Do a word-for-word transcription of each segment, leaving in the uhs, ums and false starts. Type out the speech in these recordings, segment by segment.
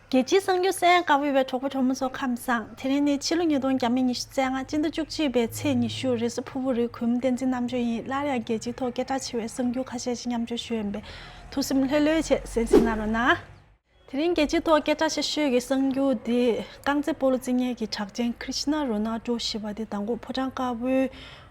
རྒྱལ་སྤྱིའི་གསར་འགྱུར་གསན་གནང་བའི་གྲོགས་པོ་གྲོགས་མོ་ཚོ་ཁམས་བཟང་། དེ་རིང་ནི་ཕྱི་ལོ་ཉིས་སྟོང་ཉི་ཤུ་རྩ་ལྔ་སྤྱི་ཟླ་བཅུ་གཅིག་པའི་ཚེས་ཉི་ཤུ་རེས་གཟའ་ཕུར་བུ་རེད། གུས་མོ་བསྟན་འཛིན་རྣམ་དཔྱོད་ཡིན། སླར་ཡང་རྒྱལ་སྤྱིའི་ཐོག་སྐད་གྲགས་ཆེ་བའི་གསར་འགྱུར་ཁ་ཤས་ཤིག་མཉམ་སྤྱོད་ཞུ་ཡིན་པས། ཐུགས་སེམས་ལྷོད་ལྷོད་བྱས་གསན་གཟིགས་གནང་རོགས་གནང་། དེ་རིང་རྒྱལ་སྤྱིའི་ཐོག་སྐད་གྲགས་ཆེ་ཤོས་ཀྱི་གསར་འགྱུར་དེ། རྐང་རྩེད་སྤོ་ལོ་རྩེད་མཁན་གྱི་གྲགས་ཅན་ཁྲི་ཤི་ན་རོ་ནལ་ཏྲོ་ཞེས་པ་དེ་དང་པོ་ཕོ་བྲང་དཀར་པོའི་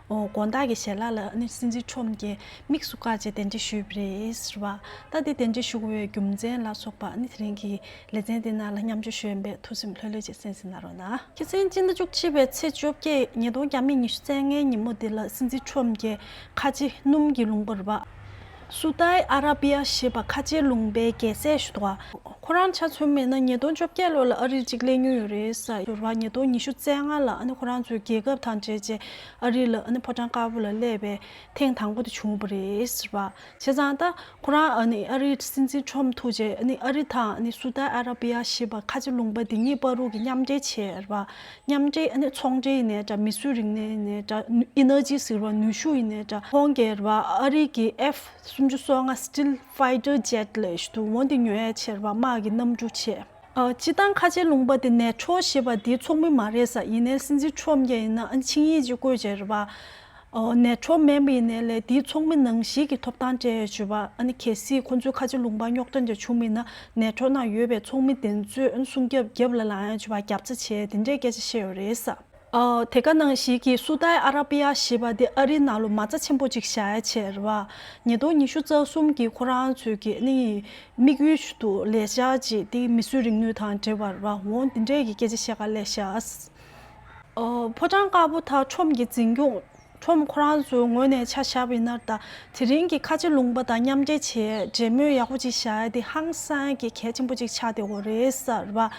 དགོང་དག་གི་ཞལ་ལག་ལ་ཨ་ནི་སྲིད་འཛིན་ཁྲོམ་གྱིས་དམིགས་སུ་བཀར་བྱས་གདན་འདྲེན་ཞུས་པ་རེད་ཟེར་བ། ད་དེ་གདན་འདྲེན་ཞུ་དགོས་པའི་རྒྱུ་མཚན་ལ་སོགས་པ་ཨ་ནི་དེ་རིང་གི་ལེ་ཚན་དེ་ནང་ལ་མཉམ་སྤྱོད་ཞུ་ཡིན་པས། ཐུགས་སེམས་ལྷོད་ལྷོད་བྱས་གསན་གཟིགས་གནང་རོགས་གནང་། ཁ་སང་སྤྱི་ཟླ་བཅུ་གཅིག་པའི་ཚེས་བཅོ་བརྒྱད་ཉིས་སྟོང་ཉི་ཤུ་རྩ་ལྔའི་ཉིན་མོ་དེ་ལ་སྲིད་འཛིན་ཁྲོམ་གྱིས་ཁ་ཆེ་སྣུམ་གྱི་ལུང་པ་རེད་པ། སུ་ཏའི་ཨ་ར་པི་ཡ་ཞེས་པ་ཁ་ཆེ་ལུང་པའི་རྒྱལ་སྲས་ཞིག་འདུག་ག་ཁོ་རང་ཆ་མཚོན་པ་ཡིན་ན་ཉིས་སྟོང་བཅོ་བརྒྱད་ལོ་ལ་ཨ་རིར་གཅིག་སླེབས་མྱོང་ཡོད་རེད་ཟེར་བ། ཉིས་སྟོང་ཉི་ཤུ་རྩ་ལྔ་ལ་ཨ་ནི་ཁོ་རང་ཚོའི་རྒྱལ་ཁབ་དང་འབྲེལ་བྱས་ཨ་རི་ལ་ཨ་ནི་ཕོ་བྲང་དཀར་པོ་ལ་སླེབས་པའི་ཐེངས་དང་པོ་དེ་བྱུང་བ་རེད་ཟེར་བ། བྱས་ཙང་ད་ཁོ་རང་ཨ་ནི་ཨ་རིའི་སྲིད་འཛིན་ཁྲོམ་ཐུག་རྗེས་ཨ་ནི་ཨ་རི་དང་ཨ་ནི་སུ་ཏའི་ཨ་ར་པི་ཡ་ཞེས་པ་ཁ་ཆེ་ལུང་པ་འདི་གཉིས་བར་དུ་གི་མཉམ་འབྲེལ་བྱས་རེད་པ། མཉམ་འབྲེལ་ཨ་ནི་ཚོང་འབྲེལ་ཡིན་ནའི་འདྲ། མི་གསོད་རིག་གནས་ཡིན་ནའི་འདྲ། ཨི་ནར་ཇི་ཟེར་བ་ནུས་ཤུགས་ཡིན་ནའི་འདྲ། ཁོང་གིས་རེད་པ། ཨ་རི་གི་ཨེཕ་སུམ་ཅུ་སོ་ལྔ་སི་ཊིལ་ཕའི་ཊར་ཇེ་ཊི་ལབ་ཞིག་འདུག་འོ་འདི་ཉོ་ཡ་བྱས་རེད་པ། དམག་གི་གནམ་གྲུ་བྱས། ཨ། སྤྱིར་བཏང་ཁ་ཆེ་ལུང་པ་དེ་ནེ་ཊོ་ཞེས་པ་དེའི་ཚོགས་མི་མ་རེད་ཟེར། ཡིན་ནའི་སྲིད་འཛིན་ཁྲོམ་གྱིས་ཡིན་ན་ཨ་ནི་ཆིངས་ཡིག་ཅིག་བཀོད་བྱས་རེད་པ། ཨོ། ནེ་ཊོ་མེམ་བར་ཡིན་ནའི་ལས་དེའི་ཚོགས་མི་ནང་བཞིན་གྱི་ཐོབ་ཐང་སྤྲད་ཡོད་ཅེས་པ། ཨ་ནི་གལ་སྲིད་ཁོང་ཚོའི་ཁ་ཆེ་ལུང་པ་རྙོག་དྲ་འདྲ་བྱུང་བ་ཡིན་ན་ནེ་ཊོ་ནང་ཡོད་པའི་ཚོགས་མི་དེ་ཚོས་ཨ་ནི་སྲུང་སྐྱོབ་རྒྱབ་ལ་ལངས་ཡོད་ཅེས་པ། རྒྱབ་རྩ་བྱས་དེ་འདྲའི་སྐད་ཆ་བཤད་ཡོད་རེད་ཟེར། ཨོ། དེ་ག་ནང་བཞིན་གྱི་སུ་ཏའི་ཨ་ར་པི་ཡ་ཞེས་པ་དེ་ཨ་རིའི་ནང་ལ་མ་རྩ་ཆེན་པོ་ཅིག་བཞག་ཡ་བྱས་རེད་པ། ཉིས་སྟོང་ཉི་ཤུ་རྩ་གསུམ་གྱི་ཁོ་རང་ཚོའི་གི་ཨ་ནི་དམིགས་ཡུལ་ཞིག་འདུག་ལས་འཆར་ཅིག་དེ་མི་གསོད་རིག་ནུས་དང་འབྲེལ་བ་རེད་པ། འོ་འདི་འདྲའི་གི་སྐད་ཆ་བཤད་ག་སླེབས་ཤག་ཨོ། ཕོ་བྲང་དཀར་པོ་དང་ཁྲོམ་གྱི་འཛིན་སྐྱོང་། ཁྲོམ་ཁོ་རང་ཚོའི་ངོས་ནས་ཆ་བཞག་པ་ཡིན་ན་ད་དེ་རིང་གི་ཁ་ཆེ་ལུང་པ་དང་མཉམ་འབྲེལ་བྱས་འབྲེལ་མོལ་ཡག་པོ་ཅིག་བྱ་ཡ་དེ་ཧང་སང་གི་གལ་ཆེན་པོ་ཅིག་ཆགས་བསྡད་ཡོད་རེད་ཟེར་བ། བྱས་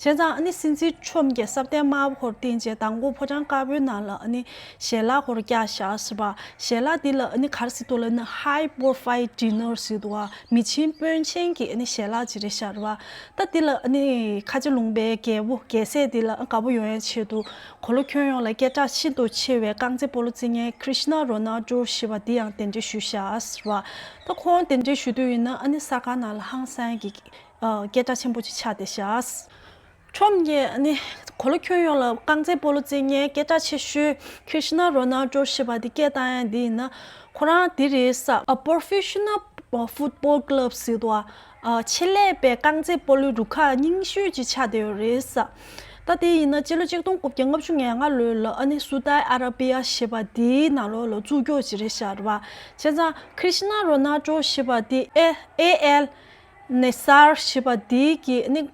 ཙང་ཨ་ནི་སྲིད་འཛིན་ཁྲོམ་གྱིས་ས་གདན་དམར་པོ་ཁོར་བཏིང་རྗེས་དང་པོ་ཕོ་བྲང་དཀར་པོའི་ནང་ལ་ཨ་ནི་ཞལ་ལག་ཁོར་བཀྱགས་བཞག་ཟེར་བ། ཞལ་ལག་འདི་ལ་ཨ་ནི་ག་རེ་ཟེར་འདུག་ལབ་ན་High Profile Dinner ཟེར་འདུག་ག་མི་ཆེན་དཔོན་ཆེན་གྱི་ཨ་ནི་ཞལ་ལག་ཅིག་རེད་ཤག་རེད་པ། ད་འདི་ལ་ཨ་ནི་ཁ་ཆེ་ལུང་པའི་རྒྱལ་པོ་རྒྱལ་སྲས་འདི་ལ་དགའ་པོ་ཡོང་ཡའི་ཆེད་དུ་གོ་ལ་ཁྱོན་ཡོངས་ལ་སྐད་གྲགས་ཤིན་ཏུ་ཆེ་བའི་རྐང་རྩེད་སྤོ་ལོ་རྩེད་མཁན་ཁྲི་ཤི་ན་རོ་ནལ་ཏྲོ་ཞེས་པ་འདི་ཡང་གདན་འདྲེན་ཞུས་ཤག་ཟེར་བ། ད་ཁོང་གདན་འདྲེན་ཞུ་དུས་ཡིན་ན་ཨ་ནི་གསར་ཁང་ནང་ལ་ཧང་སང་གི་ཨ་སྐད་གྲགས་ཆེན་པོ་ཅིག་ཆགས་བསྡད་ཤག་ཁྲོམ་གྱིས་ཨ་ནི་གོ་ལ་ཁྱོན་ཡོངས་ལ་རྐང་རྩེད་སྤོ་ལོ་རྩེད་མཁན་སྐད་གྲགས་ཆེ་ཤོས་ཁྲི་ཤི་ན་རོ་ནལ་ཏྲོ་ཞེས་པ་འདི་སྐད་བཏང་ཡ་འདི་ཡིན་ན་ཁོ་རང་འདི་རེད་ཟེར། A professional football club ཟེར་འདུག་ག་ཨ། ཆེད་ལས་པའི་རྐང་རྩེད་སྤོ་ལོའི་རུ་ཁག་རྙིང་ཤོས་ཅིག་ཆགས་བསྡད་ཡོད་རེད་ཟེར། ད་དེ་ཡིན་ན་སྤྱི་ལོ་གཅིག་སྟོང་དགུ་བརྒྱ་ལྔ་བཅུ་ང་ལྔ་ལོ་ལ་ཨ་ནི་སུ་ཏའི་ཨ་ར་པི་ཡ་ཞེས་པ་དེའི་ནང་ལོགས་ལ་བཙུགས་རྒྱུ་ཅིག་རེད་ཤག་རེད་པ། བྱས་ཙང་ཁྲི་ཤི་ན་རོ་ནལ་ཏྲོ་ཞེས་པ་དེ་ཨེ་ཨེ་ཨེལ་ནེ་སར་ཞེས་པ་དེ་གི་ཨ་ནི་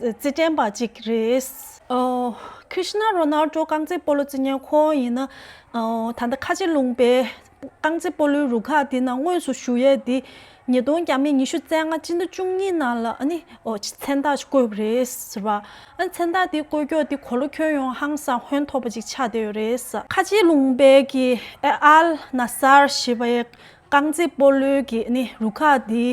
རྩེད་འགྲན་པ་ཅིག་རེད། ཨོ། ཁྲི་ཤི་ན་རོ་ནལ་ཏྲོ་རྐང་རྩེད་སྤོ་ལོ་རྩེད་མཁན་ཁོང་ཡིན་ན། ཨོ། ད་ལྟ་ཁ་ཆེ་ལུང་པའི་རྐང་རྩེད་སྤོ་ལོའི་རུ་ཁག་དེ་ནང་དངོས་སུ་ཞུགས་ཡས་དེ་ཉིས་སྟོང་ཉི་ཤུ་རྩ་ལྔ་སྤྱི་ཟླ་བཅུ་གཉིས་ནང་ལ་ཨ་ནི་ཨོ་མཚན་རྟགས་ཤིག་བཀོད་པ་རེད་ཟེར་བ། ཨ་ནི་མཚན་རྟགས་དེ་བཀོད་རྒྱུ་དེ་གོ་ལ་ཁྱོན་ཡོངས་ཧང་སང་ཧོན་ཐོར་བ་ཅིག་ཆགས་བསྡད་ཡོད་རེད་ཟེར། ཁ་ཆེ་ལུང་པའི་གི་ཨེ་ཨལ་ན་སར་ཞེས་པའི་རྐང་རྩེད་སྤོ་ལོའི་གི་ཨ་ནི་རུ་ཁག་དེ།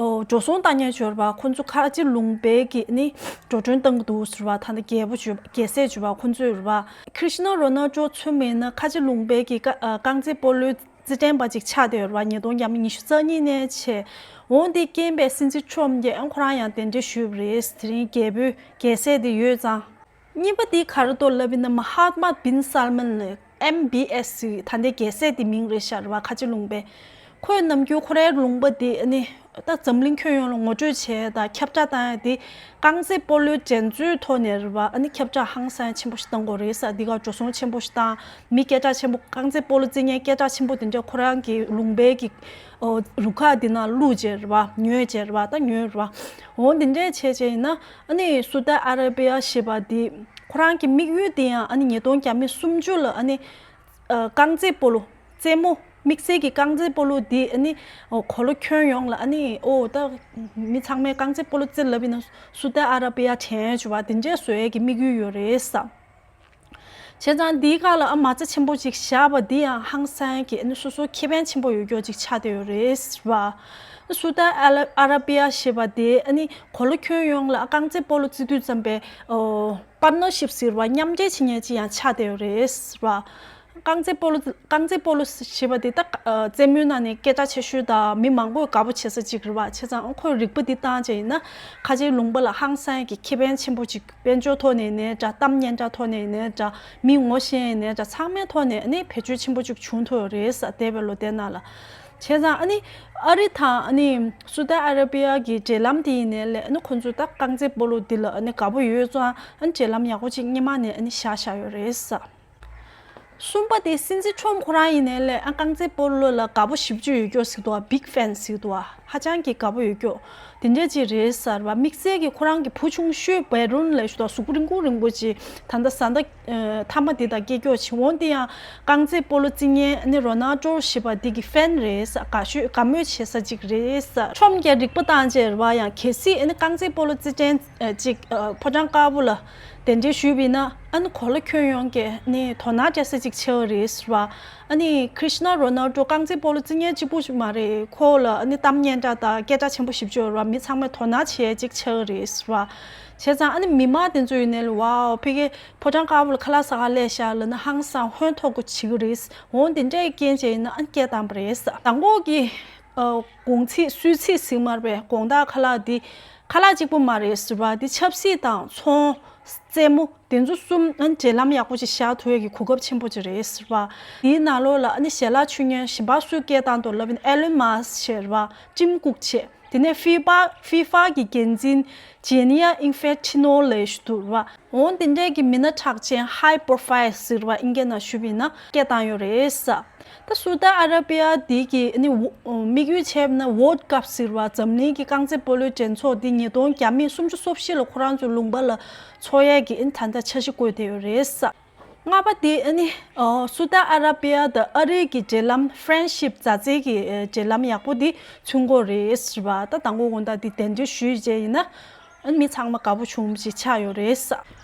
ཨོ། འགྲོ་སོང་བཏང་མཁན་ཅིག་ཡོད་རེད་པ། ཁོང་ཚོ་ཁ་ཆེ་ལུང་པའི་གི་ནི་འགྲོ་གྲོན་བཏང་གི་འདུག་ཟེར་བ། ད་ནི་རྒྱལ་པོ་ཅིག་ཡོད་པ། རྒྱལ་སྲས་ཅིག་ཡོད་པ། ཁོང་ཚོ་ཡོད་རེད་པ། ཁྲི་ཤི་ན་རོ་ནལ་ཏྲོ་མཚོན་པ་ཡིན་ན་ཁ་ཆེ་ལུང་པའི་གི་ཀ་ཨ་རྐང་རྩེད་སྤོ་ལོའི་རྩེད་འགྲན་པ་ཅིག་ཆགས་བསྡད་ཡོད་རེད་པ། ཉིས་སྟོང་ཉི་ཤུ་རྩ་གཉིས་ནས་བྱས། འོ་འདི་རྐྱེན་པས་སྲིད་འཛིན་ཁྲོམ་གྱིས་ཨ་ཁོ་རང་ཡང་གདན་འདྲེན་ཞུས་པ་རེད། དེ་རིང་རྒྱལ་པོའི་རྒྱལ་སྲས་དེ་ཡོད་ཙང་། གཉིས་པ་དེ་ག་རེ་འདུག་ལབ་ཡིན་ན་མ་ཧཱ་ཏ་མ་བིན་སལ་མན་ལབ། ཨེམ་བི་ཨེས་ཟེར་ད་ལྟའི་རྒྱལ་སྲས་དེ་མིང་རེད་ཤག་རེད་པ། ཁ་ཆེ་ལུང་པའི། ཁོས་ནམ་རྒྱུན་ཁོ་རའི་ལུང་པ་དེ་ཨ་ནི་ད་འཛམ་གླིང་ཁྱོན་ཡོངས་ལ་ངོ་སྤྲོད་བྱས་དང་ཁྱབ་བསྒྲགས་བཏང་ཡ་དེ་རྐང་རྩེད་སྤོ་ལོའི་འགྲན་རྩོད་ཐོག་ནས་རེད་པ། ཨ་ནི་ཁྱབ་བསྒྲགས་ཧང་སང་ཆེན་པོ་ཞིག་བཏང་དགོས་རེད་ཟེར། འདི་ག་འགྲོ་སོང་ཆེན་པོ་ཞིག་བཏང་། མི་སྐད་གྲགས་ཆེན་པོ་རྐང་རྩེད་སྤོ་ལོ་རྩེད་མཁན་སྐད་གྲགས་ཆེན་པོ་དེ་འདྲ་ཁོ་རང་གི་ལུང་པའི་གི་ཨོ་རུ་ཁག་འདི་ནང་བླུགས་བྱས་རེད་པ། ཉོས་བྱས་རེད་པ། ད་ཉོས་རེད་པ། འོ་འདི་འདྲས་བྱས་བྱས་ཡིན་ན་ཨ་ནི་སུ་ཏ་ཨ་ར་པི་ཡ་ཞེས་པ་འདི་ཁོ་རང་གི་དམིགས་ཡུལ་དེ་ཡང་ཨ་ནི་ཉིས་སྟོང་ཉི་ཤུ་སུམ་ཅུ་ལ་ཨ་ནི་ཨ་རྐང་རྩེད་སྤོ་ལོ་རྩེད་མོ་དམིགས་བསལ་གྱི་རྐང་རྩེད་སྤོ་ལོ་འདི་ཨ་ནི་ཨོ་གོ་ལ་ཁྱོན་ཡོངས་ལ་ཨ་ནི་ཨོ་ད་མི་ཚང་མས་རྐང་རྩེད་སྤོ་ལོ་རྩེད་ལབ་ཡིན་ན་སུ་ཏ་ཨ་ར་པི་ཡ་དྲན་བྱུང་བ་འདི་འདྲས་བཟོ་ཡས་ཀྱི་དམིགས་ཡུལ་ཡོད་རེད་ས། བྱས་ཙང་འདིའི་སྒང་ལ་ཨ་མ་རྩ་ཆེན་པོ་ཅིག་བཞག་པ་འདི་ཡང་ཧང་སང་གི་ཨ་ནི་སོ་སོ་ཁེ་ཕན་ཆེན་པོ་ཡོད་རྒྱུ་ཅིག་ཆགས་བསྡད་ཡོད་རེད་ཟེར་བ། སུ་ཏ་ཨ་ལ་ཨ་ར་པི་ཡ་ཞེས་པ་དེ་ཨ་ནི་གོ་ལ་ཁྱོན་ཡོངས་ལ་ཨ་རྐང་རྩེད་སྤོ་ལོ་རྩེད་དུས་ཙམ་པའི་ཨོ་པར་ནར་ཤིབ་ཟེར་བ་མཉམ་འབྲེལ་བྱེད་མཁན་ཅིག་ཡང་ཆགས་བསྡད་ཡོད་རེད་ཟེར་བ། རྐང་རྩེད་སྤོ་ལོ། རྐང་རྩེད་སྤོ་ལོ་ཞེས་པ་འདི་ད་ཨ་རྩེད་མོའི་ནང་ནས་སྐད་གྲགས་ཆེ་ཤོས་དང་མི་མང་པོས་དགའ་པོ་བྱེད་ས་ཅིག་རེད་བ། བྱས་ཙང་ཁོས་རིག་པ་འདི་བཏང་བྱས་ཡིན་ན་ཁ་ཆེའི་ལུང་པ་ལ་ཧང་སང་གི་ཁེ་ཕན་ཆེན་པོ་ཅིག་དཔལ་འབྱོར་ཐོག་ནས་ཡིན་ནའི་འདྲ། གཏམ་སྙན་གྲགས་ཐོག་ནས་ཡིན་ནའི་འདྲ། མི་ངོ་ཤེས་ཡིན་ནའི་འདྲ། ཚང་མའི་ཐོག་ནས་ཨ་ནི་བེད་སྤྱོད་ཆེན་པོ་ཅིག་བྱུང་ཐུབ་ཡོད་རེད་ས། འདས་པའི་ལོ་དེ་ནང་ལ། བྱས་ཙང་ཨ་ནི་ཨ་རི་དང་ཨ་ནི་སུ་ཏི་ཨ་ར་པི་ཡ་གི་འབྲེལ་ལམ་དེ་ཡིན་ནའི་ལས། ཨ་ནི་ཁོ་ཚོས་ད་རྐང་རྩེད་སྤོ་ལོ་འདི་ལ་ཨ་ནི་དགའ་པོ་ཡོད་ཙང་། ཨ་ནི་འབྲེལ་ལམ་ཡག་པོ་ཅིག་སྔོན་མ་ནས་ཨ་ནི་བཞག་བཞག་ཡོད་རེད་ས། གསུམ་པ་དེ་སྲིད་འཛིན་ཁྲོམ་ཁོ་རང་ཡིན་ནའི་ལས། ཨ་རྐང་རྩེད་སྤོ་ལོ་ལ་དགའ་པོ་ཞེ་པོ་ཅིག་ཡོད་ཀྱོག་ཟེར་འདུག་བ། བིག་ཕེན་ཟེར་འདུག་བ། ཧ་ཅང་གི་དགའ་པོ་ཡོད་ཀྱོག་དེ་འདྲ་ཅིག་རེད་ས་རེད་བ། དམིགས་བསལ་གྱི་ཁོ་རང་གི་བུ་ཆུང་ཤོས་བེ་རུན་ལབ་ཞུ་དང་། གཟུགས་པོ་རིང་པོ་རིང་པོ་ཅིག་ད་ལྟ་བཟའ་ཟླ་ཨ་མཐའ་མ་དེ་དང་སྐྱེས་ཀྱོག་ཅིག་འོང་། དེ་ཡང་རྐང་རྩེད་སྤོ་ལོ་རྩེ་མཁན་ཨ་ནི་རོ་ནལ་ཌོ་ཞེས་པ་དེ་གི་ཕེན་རེད་ས། དགའ་ཤོས་དགའ་མོས་བྱེད་ས་ཅིག་རེད་ས། ཁྲོམ་གྱི་རིག་པ་བཏང་བྱས་རེད་བ། ཡང་གལ་སྲིད་ཨ་ནི་རྐང་རྩེད་སྤོ་ལོ་རྩེད་འགྲན་ཨ་ཅིག་ཨ་ཕོ་བྲང་དཀར་པོ་ལ་གདན་འདྲེན་ཞུས་པ་ཡིན་ན། ཨ་ནི་གོ་ལ་ཁྱོན་ཡོངས་ཀྱི་ནི་དོ་སྣང་སྤྲད་ས་ཅིག་ཆགས་ཀྱི་རེད་ཟེར་བ། ཨ་ནི་ཁྲི་སི་ན་རོ་ནལ་ཌོ་རྐང་རྩེད་སྤོ་ལོ་རྩེ་མཁན་གཅིག་པུ་ཞིག་མ་རེད། ཁོ་ལ་ཨ་ནི་གཏམ་སྙན་གྲགས་དང་སྐད་གྲགས་ཆེན་པོ་ཞེ་པོ་ཅིག་ཡོད་རེད་བ། མི་ཚང་མས་དོ་སྣང་བྱེད་ཡས་ཅིག་ཆགས་ཀྱི་རེད་ཟེར་བ། བྱས་ཙང་ཨ་ནི་མི་མང་དེ་ཚོ་ཡིན་ནའི་ལས། ཝའོ། ཕ་གི་ཕོ་བྲང་དཀར་པོ་ལ་ཁ་ལག་ཟ་གར་སླེབས་ཤག་ལབ་ན་ཧང་སང་ཧོན་ཐོར་གྱི་བྱེད་ཀྱི་རེད། འོ་དེ་འདྲའི་རྐྱེན་བྱས་ཡིན་ན་ཨ་ནི་སྐད་བཏང་བ་རེད། མདང་དགོང་གི་ཨ་གུང་ཚིགས་གསོལ་ཚིགས་ཟེར་མ་རེད་པས། དགོང་དག་ཁ་ལག་འདི་ཁ་ལག་གཅིག་པུ་མ་རེད་ཟེར་བ། འདི་ཆབ་སྲིད་དང་ཚོང་རྩེད་མོ་དེ་ཚོ་གསུམ་ཨ་ནི་འབྲེལ་ལམ་ཡག་པོ་ཅིག་བཞག་ཐུབ་ཡས་ཀྱི་གོ་སྐབས་ཆེན་པོ་ཅིག་རེད་ཟེར་བ། དེའི་ནང་ལོགས་ལ་ཨ་ནི་ཞལ་ལག་མཆོད་མཁན་གཞན་པ་སུས་སྐད་བཏང་འདུག་ལབ་ཡིན་ན། ཨེ་ལོན་མཱ་སི་ཞེས་རེད་བ། ཊིམ་ཀུག་བྱས། དེ་ནས་ཧྥི་ཧྥ་ཧྥི་ཧྥ་གི་འགན་འཛིན་ཇེ་ནི་ཡ་ཨིན་ཧྥེ་ཊི་ནོ་ལབ་ཞིག་འདུག་རེད་བ། འོ་དེ་འདྲས་ཀྱི་མི་སྣ་གྲགས་ཅན་ཧའི་པོ་རོ་ཕའི་ལ་ཟེར་བ་ཨིན་སྐད་ནང་ཞུས་པ་ཡིན་ན་སྐད་བཏང་ཡོད་རེད་ས། ད་སུའུ་ཏི་ཨ་ར་པི་ཡ་འདི་གི་ཨ་ནི་དམིགས་ཡུལ་བྱས་པ་ན། ཝོར་ལྡ་ཀབ་ཟེར་བ་འཛམ་གླིང་གི་རྐང་རྩེད་སྤོ་ལོའི་འགྲན་ཚོགས་འདི་ཉིས་སྟོང་བརྒྱ་མེད་སུམ་ཅུ་སོ་བཞི་ལ་ཁོ་རང་ཚོའི་ལུང་པ་ལ་འཚོགས་ཡས་ཀྱི་ཨ་ནི་ད་ལྟ་འཆར་གཞི་བཀོད་བསྡད་ཡོད་རེད་ས། ལྔ་པ་དེ་ཨ་ནི་ཨོ་སུའུ་ཏི་ཨ་ར་པི་ཡ་དང་ཨ་རི་གི་འབྲེལ་ལམ། ཕ་རེན་ཤིབ་མཛའ་བརྩེ་གི་ཨ་འབྲེལ་ལམ་ཡག་པོ་འདི་ཚུགས་ཀྱི་ཡོད་རེད་ཟེར་བ། ད་དང་པོ་དགོང་དག་འདི་གདན་འདྲེན་ཞུས་བྱས་ཡིན་ན་ཨ་ནི་མི་ཚང་མ་དགའ་པོ་བྱུང་བ་ཞིག་ཆགས་ཡོད་རེད་ས།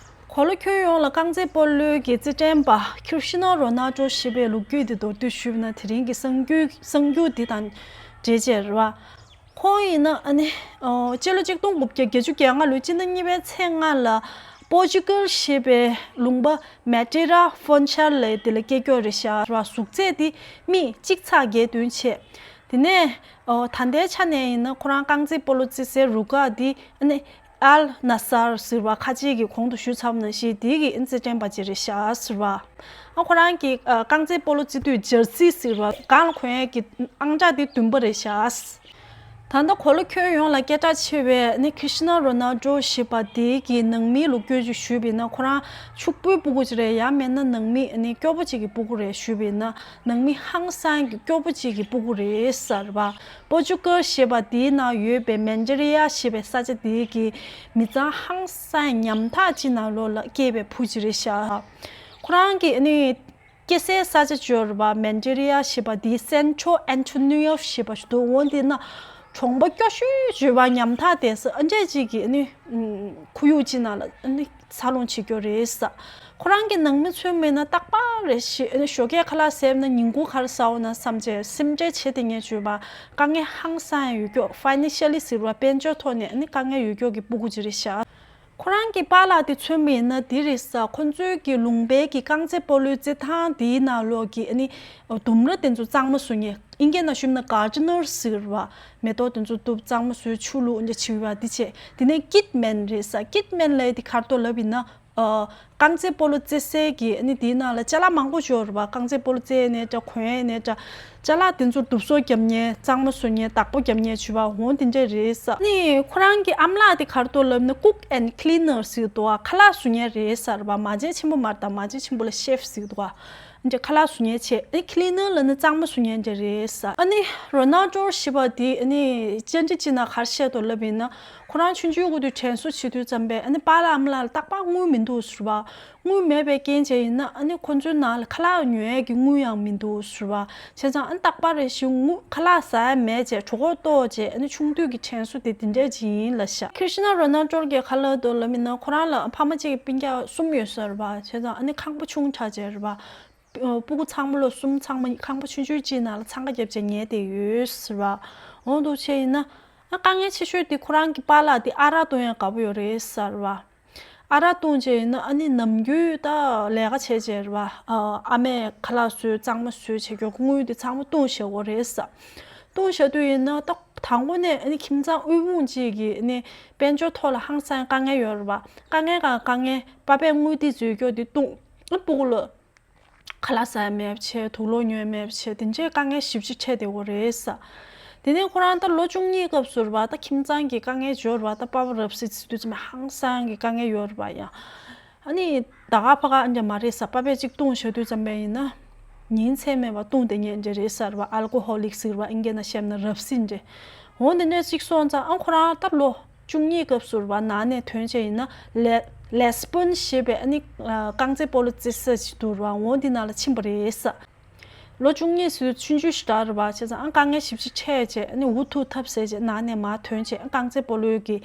གོ་ལ་ཁྱོན་ཡོངས་ལ་རྐང་རྩེད་སྤོ་ལོའི་གི་རྩེད་འགྲན་པ་ཁྲི་སི་ན་རོ་ནལ་ཌོ་ཞེས་པའི་ལོ་རྒྱུས་འདི་མདོར་བསྡུས་ཞུས་པ་ན། དེ་རིང་གི་གསར་འགྱུར་གསར་འགྱུར་འདི་དང་འབྲེལ་བྱས་རེད་བ། ཁོང་ཡིན་ན་ཨ་ནི་ཨོ་སྤྱི་ལོ་ཆིག་སྟོང་དགུ་བརྒྱ་བརྒྱད་ཅུ་གྱ་ལྔ་ལོའི་སྤྱི་ཟླ་གཉིས་པའི་ཚེས་ལྔ་ལ་པོར་ཅུ་གལ་ཞེས་པའི་ལུང་པ་མེ་ཏེ་ར་ཧྥོན་ཤར་ལབ་དེ་ལ་སྐྱེས་ཀྱོག་རེད་ཤག་རེད་བ། གཟུགས་ཚད་དེ་མི་གཅིག་ཚེག་བརྒྱད་བདུན་བྱས། དེ་ནས་ཨོ་ད་ལྟའི་ཆ་ནས་ཡིན་ན་ཁོ་རང་རྐང་རྩེད་སྤོ་ལོ་རྩེ་སའི་རུ་ཁག་དེ་ཨ་ནི་ཨལ་ན་སར་ཟེར་བ་ཁ་ཆེ་གི་གོང་དུ་ཞུས་ཚར་བ་ནང་བཞིན་དེ་གི་ཨ་ནི་རྩེད་འགྲན་པ་ཅིག་རེད་ཤག་ཟེར་བ། ཨ་ཁོ་རང་གི་ཨ་རྐང་རྩེད་སྤོ་ལོ་རྩེ་དུས་ཇར་སི་ཟེར་བ་སྒང་ལ་གོན་ཡས་ཀྱི་ཨང་གྲངས་དེ་བདུན་པ་རེད་ཤག། ད་ལྟ་གོ་ལ་ཁྱོན་ཡོངས་ལ་སྐད་གྲགས་ཆེ་བའི་ཨ་ནི་ཁྲི་སི་ན་རོ་ནལ་ཌོ་ཞེས་པ་དེ་གི་ནང་མིའི་ལོ་རྒྱུས་ཅིག་ཞུས་པ་ཡིན་ན། ཁོ་རང་ཕྱུག་པོའི་སྤུ་གུ་ཅིག་རེད། ཡང་མིན་ན་ནང་མི་ཨ་ནི་སྐྱོ་པོ་ཅིག་གི་སྤུ་གུ་རེད་ཞུས་པ་ཡིན་ན། ནང་མི་ཧང་སང་གི་སྐྱོ་པོ་ཅིག་གི་སྤུ་གུ་རེད་ཟེར་བ། པོར་ཅུ་གལ་ཞེས་པ་དེའི་ནང་ཡོད་པའི་མན་ཇི་རི་ཡ་ཞེས་པའི་ས་ཆ་དེ་གི་མི་ཚང་ཧང་སང་ཉམ་ཐག་ཅིག་ནང་ལོགས་ལ་སྐྱེས་པའི་བུ་ཅིག་རེད་ཤག། ཁོ་རང་གི་ཨ་ནི་སྐྱེས་སའི་ས་ཆ་ཅིག་ཡོད་རེད་བ། མན་ཇི་རི་ཡ་ཞེས་པ་དེ། སན་ཁྲོ་ཨན་ཐོ་ནི་ཡོ་ཞེས་པ་ཞིག་འདུག་འོ་དེ་ན་གྲོང་པ་སྐྱོ་ཤོས་ཅིག་ཡོད་པ། ཉམ་ཐག་དེ་ས་ཨ་འདྲས་ཅིག་གི་ཨ་ནི་ཁོར་ཡུག་ཅིག་ནང་ལ་ཨ་ནི་འཚར་ལོངས་བྱེད་ཀྱི་ཡོད་རེད་ས། ཁོ་རང་གི་ནང་མི་ཚོའི་མིག་ནང་རྟག་པར་རེ་ཞིག་ཨ་ནི་ཞོགས་ཀས་ཁ་ལག་བཟས་ན་ཉིན་གུང་ག་རེ་ཟ་འོང་ན་བསམ་བྱས་སེམས་ཁྲལ་བྱེད་དེ་ངས་བརྗོད་པ། དཀའ་ངལ་ཧང་སང་ཡོད་ཀྱོག། ཕའི་ནན་ཤལ་ལི་ཟེར་བ་དཔལ་འབྱོར་ཐོག་ནས་ཨ་ནི་དཀའ་ངལ་ཡོད་ཀྱོག་གི་སྤུ་གུ་ཅིག་རེད་ཤག། ཁོ་རང་གི་པཱ་ལགས་དེ་མཚོན་པ་ཡིན་ན་དེ་རེད་ས། ཁོ་ཚོའི་གི་ལུང་པའི་གི་རྐང་རྩེད་སྤོ་ལོའི་རྩེད་ཐང་དེའི་ནང་ལོགས་ཀྱི་ཨ་ནི་ལྡུམ་ར་དེ་ཚོ་གཙང་མ་བཟོ་མཁན། ཨིན་སྐད་ནང་ཞུས་ན་གར་ཌི་ནར་ཟེར་བ། མེ་ཏོག་དེ་ཚོ་གཏུབ། གཙང་མ་བཟོས། ཆུ་བླུགས། འོ་འདྲ་བྱེད་པ་དེ་བྱས། དེ་ནས་ཀིད་མེན་རེད་ས། ཀིད་མེན་ལབ་ཡས་དེ་ག་རེ་འདུག་ལབ་ཡིན་ན། ཨ་རྐང་རྩེད་སྤོ་ལོ་རྩེ་སའི་གི་ཨ་ནི་དེའི་ནང་ལ་ཅ་ལག་མང་པོ་ཅིག་ཡོད་རེད་བ། རྐང་རྩེད་སྤོ་ལོ་རྩེ་ནས་འདྲ། གོན་ནས་འདྲ། ཅ་ལག་དེ་ཚོ་གཏུབ་བཟོ་རྒྱབ་མཁན། གཙང་མ་བཟོ་མཁན། བདག་པོ་རྒྱབ་མཁན་བྱེད་པ། འོ་དེ་འདྲས་རེད་ས། ཨ་ནི་ཁོ་རང་གི་ཨ་མ་ལགས་དེ་ག་རེ་འདུག་ལབ་ན་ཀུག་ཨེན་ཁི་ལི་ནར་ཟེར་འདུག་ག། ཁ་ལག་བཟོ་མཁན་རེད་ས་རེད་བ། མ་བྱན་ཆེན་པོ་མ་རེད་ད། མ་བྱན་ཆེན་པོ་ལ་ཤེཕ་ཟེར་འདུག་ག། འདྲ་ཁ་ལག་བཟོ་མཁན་བྱས། ཨ་ནི་ཁི་ལི་ནར་ལབ་ན་གཙང་མ་བཟོ་མཁན་འདྲ་རེད་ས། ཨ་ནི་རོ་ནལ་ཌོ་ཞེས་པ་དེ་ཨ་ནི་བཅར་འདྲི་ཅིག་ནང་ག་རེ་བཤད་འདུག་ལབ་ཡིན་ན། ཁོ་རང་ཆུང་ཆུང་གི་དུས་དྲན་གསོ་བྱེད་དུས་ཙམ་པས་ཨ་ནི་པཱ་ལགས་ཨ་མ་ལགས་ལ་རྟག་པར་དངུལ་མི་འདུག་ཟེར་བ། དངུལ་མེད་པའི་རྐྱེན་བྱས་ཡིན་ན་ཨ་ནི་ཁོ་ཚོའི་ནང་ལ་ཁ་ལག་ཉོ་ཡས་ཀྱི་དངུལ་ཡང་མི་འདུག་ཟེར་བ། བྱས་ཙང་ཨ་ནི་རྟག་པར་རེ་ཞིག་དངུལ་ཁ་ལག་ཟ་ཡ་མེད་བྱས་གྲོད་ཁོག་ལྟོགས་བྱས། ཨ་ནི་ཆུང་དུས་ཀྱི་དྲན་གསོ་དེ་དེ་འདྲས་ཅིག་ཡིན་ལབ་ཤག། ཁི་རི་སི་ན་རོ་ནལ་ཌོ་གིས་ག་ལབ་འདུག་ལབ་ཡིན་ན། ཁོ་རང་ལ་ཕ་མ་གཅིག་གི་སྤུན་ཀྱག་གསུམ་ཡོད་ས་རེད་བ། བྱས་ཙང་ཨ་ནི་ཁང་པ་ཆུང་དྲགས་བྱས་རེད་བ། སྤུ་གུ་ཚང་མ་ལོ་གསུམ་ཚང་མ་ཁང་པ་ཆུང་ཆུང་གཅིག་ནང་ལ་འཚང་ཁ་བརྒྱབ་བྱས་ཉལ་བསྡད་ཡོད་ཟེར་བ། འོ་འདུག་བྱས་ཡིན་ན་ཨ་དཀའ་ངལ་ཆེ་ཤོས་དེ་ཁོ་རང་གི་པཱ་ལགས་དེ་ཨ་རག་འཐུང་ཡ་དགའ་པོ་ཡོད་རེད་ཟེར་བ། ཨ་རག་བཏུང་བྱས་ཡིན་ན་ཨ་ནི་ནམ་རྒྱུན་ད་ལས་ཀ་བྱས་བྱས་རེད་བ། ཨ་མས་ཁ་ལག་བཟོས་གཙང་མ་བཟོས་བྱས་ཀྱོག་དངུལ་དེ་ཚང་མ་བཏུང་བཞག་གོ་རེད་ས། བཏུང་བཞག་དུས་ཡིན་ན་ད་དང་པོ་ནས་ཨ་ནི་ཁྱིམ་ཚང་དབུལ་ཕོངས་གཅིག་གི་ཨ་ནི་དཔལ་འབྱོར་ཐོག་ལ་ཧང་སང་དཀའ་ངལ་ཡོད་རེད་བ། དཀའ་ངལ་གང་དཀའ་ངལ་པ་ཕས་དངུལ་དེ་བཟོས་ཀྱོག་དེ་བཏུང་ཨ་སྤུ་གུ་ལ། ཁ་ལག་ཟ་ཡ་མེད་པ་བྱས། དུག་ལོག་ཉོ་ཡ་མེད་པ་བྱས། དེ་འདྲའི་དཀའ་ངལ་ཞེ་པོ་ཅིག་འཕྲད་བསྡད་ཡོད་རེད་ས། དེ་ནས་ཁོ་རང་ད་ལོ་བཅུ་གཉིས་སྐབས་སུ་རེད་བ། ད་ཁྱིམ་ཚང་གི་དཀའ་ངལ་ཡོད་རེད་བ། ད་པ་ཕ་རབ་སྲིད་ཟེར་དུས་ཙམ་པ་ཧང་སང་གི་དཀའ་ངལ་ཡོད་རེད་བ་ཡ། ཨ་ནི་ད་ག་ཕ་ག་ཨ་འདྲ་མ་རེད་ས། པ་ཕས་གཅིག་བཏུང་བཞག་དུས་ཙམ་པ་ཡིན་ན་ཉིན་མཚན་མེད་པར་བཏུང་བསྡད་མཁན་འདྲ་རེད་ས་རེད་བ། ཨལ་ཀོ་ཧོ་ལིག་ཟེར་བ་ཨིན་སྐད་ནང་བཤད་ན་རབ་སྲིད་འདྲ། འོ་དེ་འདྲ་གཅིག་སོང་ཙང་ཨ་ཁོ་རང་ད་ལོ་བཅུ་གཉིས་སྐབས་སུ་རེད་བ། ནང་ནས་ཐོན་བྱས་ཡིན་ན་ལེ་ལེ་སི་བོན་ཞེས་པའི་ཨ་ནི་རྐང་རྩེད་སྤོ་ལོ་རྩེ་ས་ཅིག་འདུག་རེད་བ། འོ་འདི་ནང་ལ་ཕྱིན་པ་རེད་ས། ལོ་བཅུ་གཉིས་སུ་ཆུང་ཆུང་ཞིག་རེད་བ། བྱས་ཙང་ཨ་དཀའ་ངལ་ཞེ་པོ་ཅིག་འཕྲད་བྱས་ཨ་ནི་འུ་ཐུག་ཐབས་ཟད་བྱས་ནང་ནས་མར་ཐོན་བྱས་ཨ་རྐང་རྩེད་སྤོ་ལོའི་གི་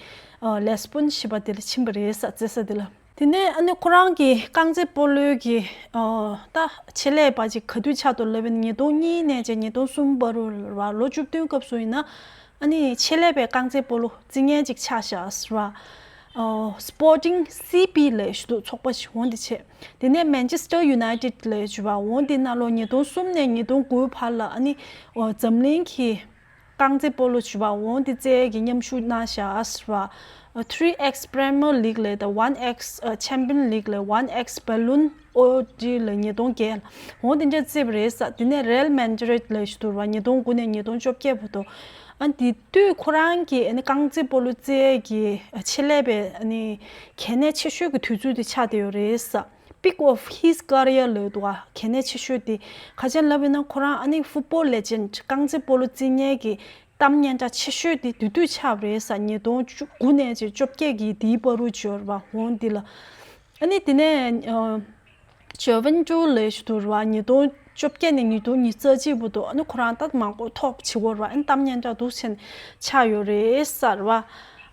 ལེ་སི་བོན་ཞེས་པ་དེ་ལ་ཕྱིན་པ་རེད་ས། རྩེ་ས་དེ་ལ། དེ་ནས་ཨ་ནི་ཁོ་རང་གི་རྐང་རྩེད་སྤོ་ལོའི་གི་ཨ་ད་ཆེད་ལས་པ་ཅིག་ག་དུས་ཆགས་འདུག་ལབ་ན་ཉིས་སྟོང་གཉིས་ནས་བྱས་ཉིས་སྟོང་གསུམ་བར་དུ་རེད་བ། ལོ་བཅུ་བདུན་སྐབས་སུ་ཡིན་ན་ཨ་ནི་ཆེད་ལས་པའི་རྐང་རྩེད་སྤོ་ལོ་རྩེ་མཁན་ཅིག་ཆགས་བཞག་ཟེར་བ། ཨ་Sporting C B ལབ་ཞིག་འདུག་ཚོགས་པ་ཞིག་འོ་འདི་བྱས། དེ་ནས་Manchester United ལབ་ཞུ་བ་འོ་འདི་ནང་ལོ་ཉིས་སྟོང་གསུམ་ནས་ཉིས་སྟོང་དགུ་བར་ལ་ཨ་ནི་འོ་འཛམ་གླིང་གི་རྐང་རྩེད་སྤོ་ལོ་ཞུ་བ་འོ་འདི་རྩེ་གི་མཉམ་ཞུགས་གནང་བཞག་ཟེར་བ། Three X Premier League ལབ་དང་One X Champion League ལབ། One X Ballon d'Or ལབ་ཉིས་སྟོང་བརྒྱད་འོ་འདི་འདྲ་རྩེ་བ་རེད་ས། དེ་ནས་Real Madrid ལབ་ཞུ་བ་ཉིས་སྟོང་དགུ་ནས་ཉིས་སྟོང་བཅོ་བརྒྱད་བར་དུ། ཨ་དེ་དུས་ཁོ་རང་གི་ཨ་ནི་རྐང་རྩེད་སྤོ་ལོ་རྩེ་གི་ཆེད་ལས་པའི་ཨ་ནི་གལ་གནད་ཆེ་ཤོས་ཀྱི་དུས་ཚོད་དེ་ཆགས་བསྡད་ཡོད་རེད་ས། Peak of his career ལབ་འདུག་ག་གལ་གནད་ཆེ་ཤོས་དེ་ག་ཅན་ལབ་ཡིན་ན་ཁོ་རང་ཨ་ནི་Football Legend རྐང་རྩེད་སྤོ་ལོ་རྩེ་མཁན་གྱི་གཏམ་སྙན་གྲགས་ཆེ་ཤོས་དེ་དེ་དུས་ཆགས་པ་རེད་ས། ཉིས་སྟོང་དགུ་ནས་ཅིག་བཅོ་བརྒྱད་ཀྱི་དེའི་བར་དུ་འབྱོར་བ་འོ་འདི་ལ། ཨ་ནི་དེ་ནས་ཨ་Juventus ལབ་ཞིག་འདུག་རེད་བ། ཉིས་སྟོང་བཅོ་བརྒྱད་ནས་ཉིས་སྟོང་ཉི་ཤུ་རྩ་གཅིག་བར་དུ་ཨ་ནི་ཁོ་རང་ད་མང་པོ་ཐོབ་བྱེད་དགོས་རེད་བ། ཨ་ནི་གཏམ་སྙན་གྲགས་འདུག་ཆེན་ཆགས་ཡོད་རེད་ས་རེད་བ།